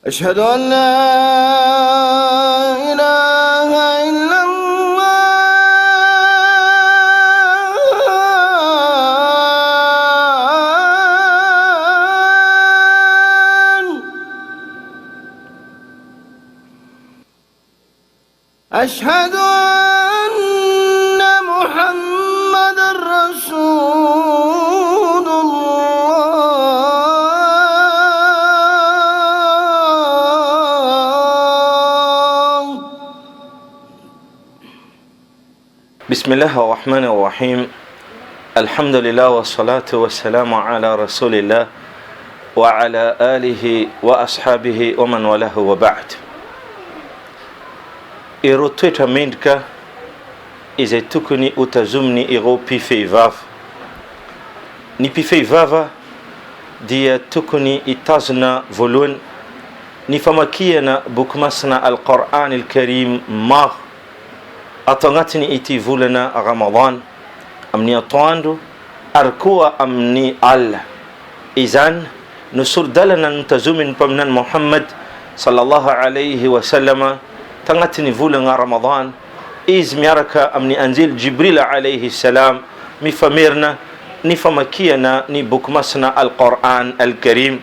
أشهد أن لا إله إلا الله. أشهد أن محمدا رسول الله. بسم الله الرحمن الرحيم الحمد لله والصلاة والسلام على رسول الله وعلى آله وأصحابه ومن والاه وبعد. Ireo toetra mendrika izay tokony hotazominy ireo mpifehy vava. Ny mpifehy vava dia tokony hitazona voalohany ny famakiana boky masina Al-Qur'an Al-Karim maro ato agnatiny ity volana Ramadan amin'ny atoandro ary koa amin'ny alina. Izany no sori-dalana notazomin'ny Mpaminany Mohammed sallallahu alaihi wa sallama tagnatin'ny volagna Ramadan, izy miaraka amin'ny Anjely Jibril alaihi salam mifamerina ny famakiana ny boky masina Al-Qur'an Al-Karim.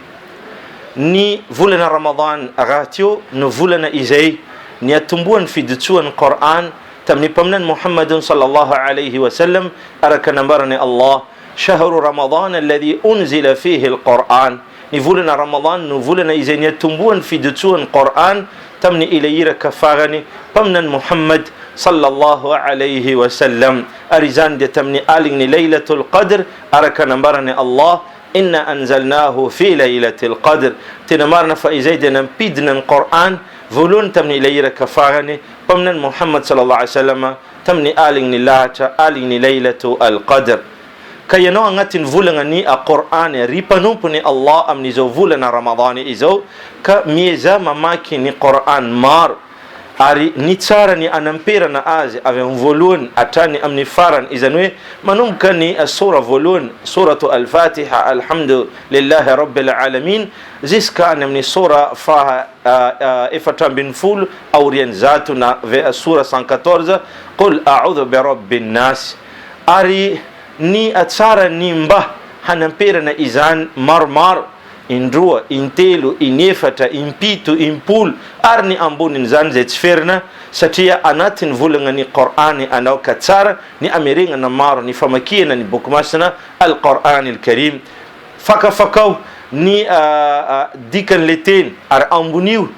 Ny volana Ramadan rahateo no volana izay niatombohan'ny fidotsoan'ny Qur'an tamin'ny Mpaminany Mohammed sallallahu alaihi wa sallam araka nambaran'i Allah, Shahru Ramadan alladhi unzila fihi al-Qur'an, Ny volana Ramadan no volana izay niatombohan'ny fidotsoan'ny Qur'an tamin'ny ilay iraka farany, Mpaminany Muhammad, sallallahu alayhi wa sallam, ary izany dia tamin'ny alin'ny Laylatul Qadr araka nambaran'i Allah, Inna anzalnahu fi laylatil qadr, Tena marina fa izay dia nampidina ny Qur'an voalohany tamin'ny ilay iraka farany, Mpaminany Muhammad, sallallahu alayhi wa sallam, Tamin'ny aligny ny lahatra, aligny ny Laylatu al-Qadr. Ka ianao agnatin'ny volagna ny Qur'an ry mpanompony Allah amin'izao volana Ramadhan izao ka miezaha mamaky ny Qur'an maro ary ny tsara ny anamperana azy avy amin'ny voalohany hatrany amin'ny farany izany hoe manomboka ny sora voalohany Suratu al-Fatiha Alhamdu lillahi rabbil alamin ziska any amin'ny sora faha 14 aorian'ny 100 na sora 114 Qul a'udhu bi rabbin nas ary ny tsara ny mba hanamperana izany maromaro indroa, intelo, inefatra, impito, impolo ary ny ambonin'izany izay tsy ferina satria anatin'ny volagna ny Qur'an anao ka tsara ny ameregnana maro ny famakiana ny boky masina Al-Qur'an Al-Karim. Fakafakao ny dikan'ilay teny ary ambonio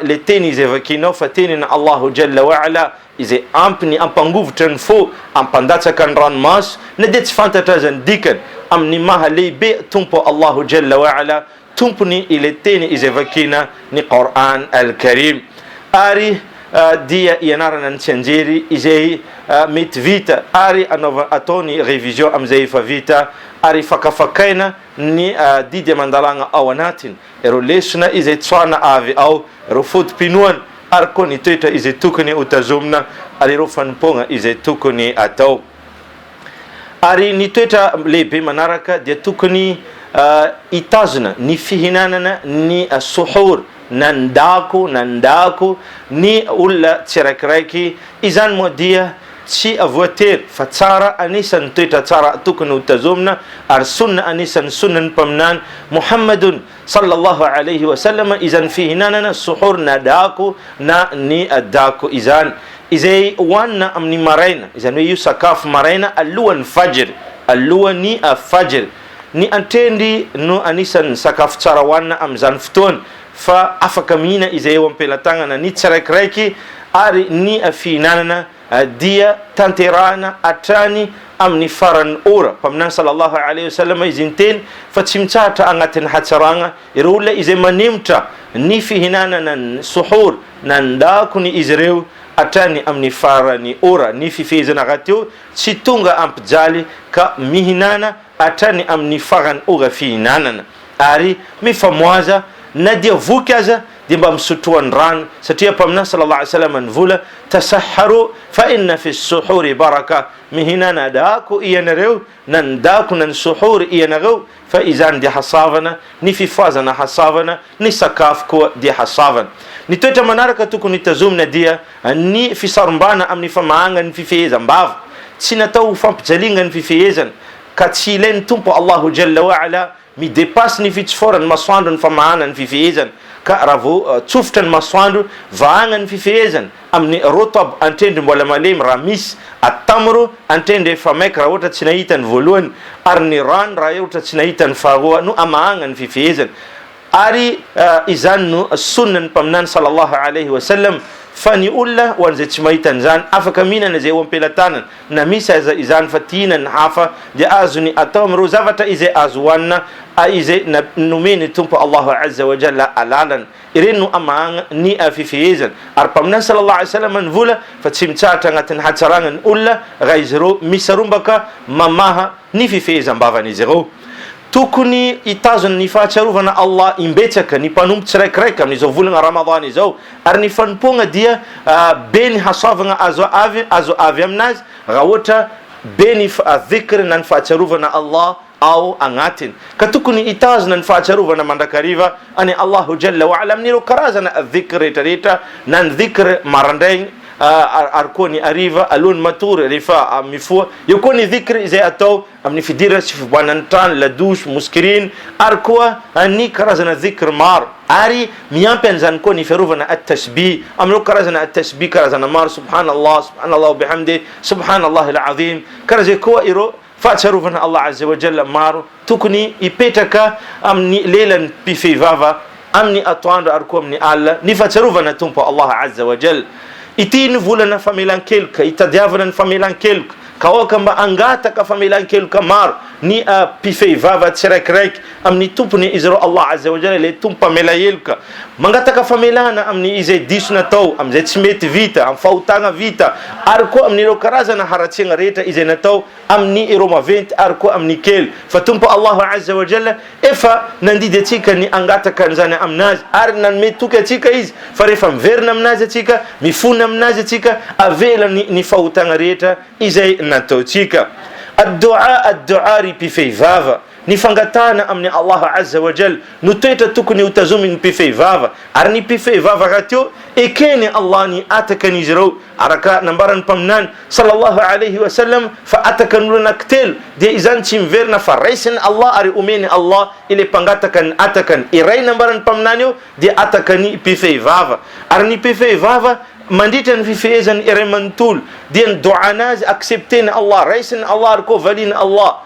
ilay teny izay vakinao fa tenina Allahu Jalla wa Ala izay ampy ny hampangovitra ny fo, hampandatsaka ny ranomaso na dia tsy fantatra aza ny dikany, amin'ny maha lehibe Tompo Allahu Jalla wa Ala Tompony ilay teny izay vakina ny Qoran Al-Karim ary dia ianarana ny tsianjery izay mety vita ary anaovana atao ny révision amin'izay efa vita ary fakafakaina ny didy aman-dalàgna ao anatiny, ireo lesona izay tsoahana avy ao, ireo foto-pinoana ary koa ny toetra izay tokony ho tazomina ary ireo fanompoagna izay tokony atao. Ary ny toetra lehibe manaraka dia tokony hitazona ny fihinanana ny suhour na ny dako na ny dako ny olona tsiraikiraiky, izany moa dia tsy voatery fa tsara anisan'ny toetra tsara tokony ho tazomina ary sunna anisan'ny sunnan'ny Mpaminany Muhammadun sallallahu alayhi wa sallam izany fihinanana suhour na dako na ny dako izany izay hohanina amin'ny maraina, izany hoe io sakafo maraina alohan'ny fajr, alohan'ny fajr. Ny antrendry no anisan'ny sakafo tsara hohanina amin'izany fotoana fa afaka mihina izay eo am-pelatanana ny tsiraikiraiky ary ny fihinanana dia tanterahana hatrany amin'ny faran'ny ora. Mpaminany sallallahu alaihi wasallam izy niteny fa tsy mitsahatra agnatin'ny hatsaragna ireo olona izay manemotra ny fihinanana ny suhour na ny dakony izy ireo hatrany amin'ny faran'ny ora. Ny fifehezana rahateo tsy tonga hampijaly ka mihinana hatrany amin'ny faran'ny ora fihinanana ary mifamohaza na dia voky aza. dia mba misotroa ny rano, satria Mpaminany sallallahu alaihi wasallam nivola, Tasahharu fa inna fi suhuri baraka, mihinana dako ianareo na ny dako na ny suhur ianareo fa izany dia hasavana, ny fifohazana hasavana, ny sakafo koa dia hasavana. Ny toetra manaraka tokony tazomina dia ny fisarombana amin'ny famahagna ny fifehezam-bava. Tsy natao ho fampijaliagna ny fifehezana, ka tsy ilain'ny Tompo Allahu Jalla wa Ala mi-depasse ny fitsoforan'ny masoandro ny famahana ny fifehezana, ka raha vao tsofotra ny masoandro, vahagna ny fifehezana amin'ny rotab antrendry mbola malemy raha misy, at-tamr antrendry efa maika raha ohatra tsy nahita ny voalohany, ary ny rano raha ohatra tsy nahita ny faharoa no amahagna ny fifehezana. Ary izany no Sunnah-n'ny Mpaminany sallallahu alaihi wa sallam, fa ny olona ho an'izay tsy mahita an'izany, afaka mihinana izay eo am-pelatanana, na misy aza izany fa tiana ny hafa, dia azony atao amin'ireo zavatra izay azo hohanina izay nomen'ny Tompo Allahu azza wa jalla alalana. Ireny no amahagna ny fifehezana. Ary Mpaminany sallallahu alaihi wa sallam nivola fa tsy mitsahatra agnatin'ny hatsaragna ny olona raha izy ireo misarombaka mamaha ny fifehezam-bavan'izy ireo. Tokony hitazona ny fahatsiarovana Allah imbetsaka ny mpanompo tsiraikiraiky amin'izao volana Ramadhan izao, ary ny fanompoagna dia be ny hasoavagna azo avy azo avy aminazy raha ohatra be ny dhikr na ny fahatsiarovana Allah ao agnatiny. Ka tokony hitazona ny fahatsiarovana mandrakariva an'i Allahu Jalla wa Ala amin'ireo karazana dhikr rehetrarehetra na ny dhikr marandraigny ary koa ny hariva alohan'ny matory rehefa mifoha, eo koa ny dhikr izay atao amin'ny fidirana sy fivoahana ny trano, ladosy, moskiriny, ary koa ny karazana dhikr maro, ary miampy an'izany koa ny fiarovana at-tasbih, amin'ireo karazana at-tasbih karazana maro, Subhanallah, Subhanallah wa bihamdih, Subhanallah al-azim, karaha izay koa ireo fahatsiarovana Allah azza wa jalla maro tokony hipetraka amin'ny lelan'ny mpifehy vava amin'ny atoandro ary koa amin'ny alina ny fahatsiarovana Tompo Allah azza wa jalla. Ity ny volana famelan-keloka, hitadiavana ny famelan-keloka, ka aoka mba hangataka famelan-keloka maro ny mpifehy vava tsiraikiraiky amin'ny Tompony izy ireo Allah azza wa jalla ilay Tompo mpamela heloka. Mangataka famelana amin'ny izay diso natao, amin'izay tsy mety vita, amin'ny fahotana vita, ary koa amin'ireo karazana haratsiana rehetra izay natao amin'ny ireo maventy ary koa amin'ny kely, fa Tompo Allahu Azza wa Jalla efa nandidy antsika ny hangataka an'izany Aminazy, ary nanome toky antsika Izy fa rehefa miverina Aminazy antsika, mifona Aminazy antsika, avelany ny fahotana rehetra izay nataontsika. Ad-du'a, ad-du'a ry mpifehy vava, ny fangatahana amin'i Allah Azza wa Jalla no toetra tokony hotazomin'ny mpifehy vava, ary ny mpifehy vava rahateo ekeny Allah ny atakan'izy ireo, Araka nambaran'ny Mpaminany, Sallallahu alaihi wa sallam, fa atakan'olona anankitelo, dia izany tsy miverina fa raisin'i Allah ary omen'i Allah ilay mpangataka ny atakany. Iray nambaran'ny Mpaminany eo dia atakan'ny mpifehy vava. Ary ny mpifehy vava mandritra ny fifehezany iray manontolo dia ny doa-nazy accepter-n'i Allah, raisin'i Allah ary koa valian'i Allah.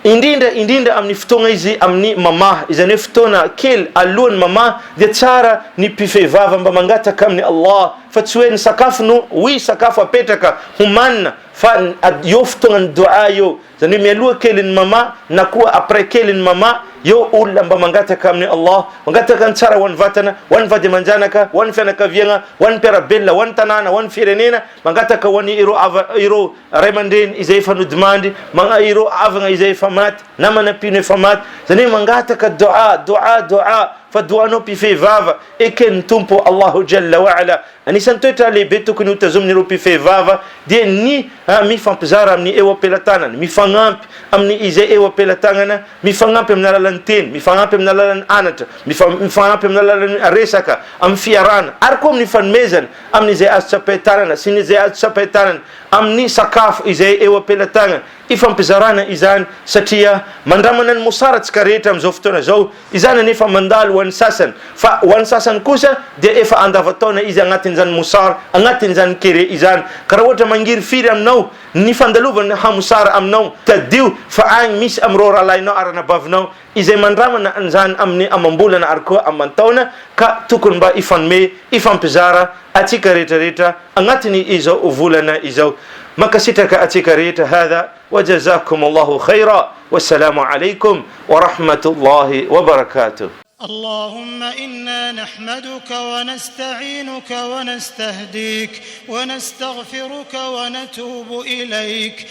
Indrindra indrindra amin'ny fotoagna izy amin'ny mamaha, izany hoe fotoana kely alohan'ny mamaha dia tsara ny mpifehy vava mba mangataka amin'i Allah fa tsy hoe ny sakafo no oui sakafo apetraka homanina fa eo fotoagnan'ny doua eo, izany hoe mialoha kelin'ny mamaha na koa après kelin'ny mamaha eo olona mba mangataka amin'i Allah, mangataka ny tsara ho an'ny vatana, ho an'ny vady aman-janaka, ho an'ny fianakaviagna, ho an'ny mpiara-belona, ho an'ny tanàna, ho an'ny firenena, mangataka ho an'ny ireo hava ireo Ray aman-dreny izay efa nodimandry, magna ireo havagna izay efa maty, namana mpino efa maty, izany hoe mangataka doa, doa, doa, fa doanao mpifehy vava, eken'ny Tompo Allahu Jalla wa Ala. Anisan'ny toetra lehibe tokony hotazomin'ireo mpifehy vava dia ny mifampizara amin'ny eo am-pelatanana, mifagnampy amin'ny izay eo am-pelatagnana, mifagnampy amin'ny alalan'ny teny, mifagnampy amin'ny alalan'ny anatra, mifagnampy amin'ny alalan'ny resaka, amin'ny fiarahana, ary koa amin'ny fanomezana amin'izay azo tsapain-tanana sy ny izay azo tsapain-tanana. amin'ny sakafo izay eo am-pelatanana, ifampizarana izany satria mandramana ny mosara tsika rehetra amin'izao fotoana izao, izany anefa mandalo ho an'ny sasany fa ho an'ny sasany kosa dia efa andava-taona izy agnatin'izany mosara, agnatin'izany kere izany, ka raha ohatra mangirifiry aminao ny fandalovan'ny hamosara aminao, tadidio fa agny misy amin'ireo rahalahinao ary anabavinao izay mandramana an'izany amin'ny amam-bolana ary koa aman-taona ka tokony mba hifanome, hifampizara atsika rehetra rehetra agnatiny izao volana izao. Mankasitraka atsika rehetra hadha wa jazakum Allahu khaira wassalamu alaikum wa rahmatullahi wa barakatuh. اللهم إنا نحمدك ونستعينك ونستهديك ونستغفرك ونتوب إليك.